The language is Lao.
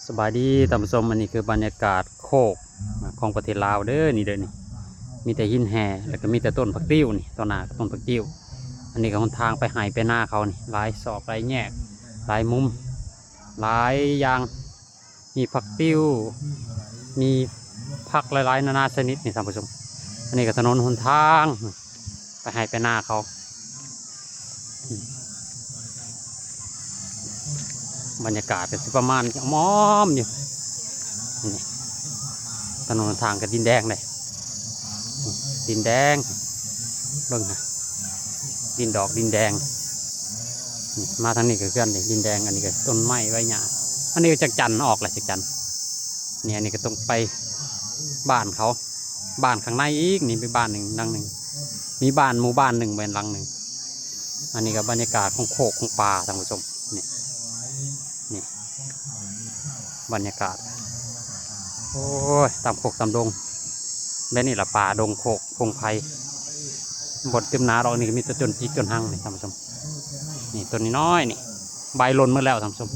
ສະບາຍດີທ່ານຜູ້ຊົມ, ອັນນີ້ຄືບັນຍາກາດໂຄກຂອງປະເທດລາວເດີ ນີ້ເດີນີ້ ມີແຕ່ຫີນແຮ່ ແລ້ວກໍມີແຕ່ຕົ້ນຜັກຕິ້ວນີ້ ຕໍ່ໜ້າກໍຕົ້ນຜັກຕິ້ວ. ອັນນີ້ກໍຫົນທາງໄປໄຮ່ໄປນາເຂົານີ້ ຫຼາຍຊອກຫຼາຍແຍກ ຫຼາຍມຸມ ຫຼາຍຢ່າງ ມີຜັກຕິ້ວ ມີຜັກຫຼາຍໆນານາຊະນິດນີ້ທ່ານຜູ້ຊົມ. ອັນນີ້ກໍຖະໜົນຫົນທາງໄປໄຮ່ໄປນາເຂົາ. ບັນຍາກາດກໍຊິປະມານອ້ອມໆຢູ່ນີ້ ຖະໜົນຫົນທາງກໍດິນແດງເດ້ ດິນແດງ ເບິ່ງຫາ ດິນດອກດິນແດງ. ນີ້ ມາທາງນີ້ກໍຄືກັນນີ້ ດິນແດງ. ອັນນີ້ກໍຕົ້ນໄມ້ໃບຫຍ້າ ອັນນີ້ກໍຈັກຈັນອອກແຫຼະ ຈັກຈັນ. ນີ້ ອັນນີ້ກໍຕ້ອງໄປບ້ານເຂົາ ບ້ານຂ້າງໃນອີກ ນີ້ມີບ້ານໜຶ່ງ ຫຼັງໜຶ່ງ ມີບ້ານໝູ່ບ້ານໜຶ່ງ ແມ່ນຫຼັງໜຶ່ງ. ອັນນີ້ກໍບັນຍາກາດຂອງໂຄກຂອງປ່າທ່ານຜູ້ຊົມ ນີ້ ນີ້ ບັນຍາກາດ ໂອ້ຍ ຕາມໂຄກຕາມດົງ ແບບນີ້ລະ ປ່າດົງໂຄກພົງໄພ ບໍ່ຕື່ມໜາດອກ. ນີ້ກໍມີແຕ່ຕົ້ນຈິກຕົ້ນຮັງນີ້ທ່ານຜູ້ຊົມ ນີ້ ຕົ້ນນ້ອຍໆນີ້ ໃບຫຼົ່ນໝົດແລ້ວທ່ານຜູ້ຊົມ.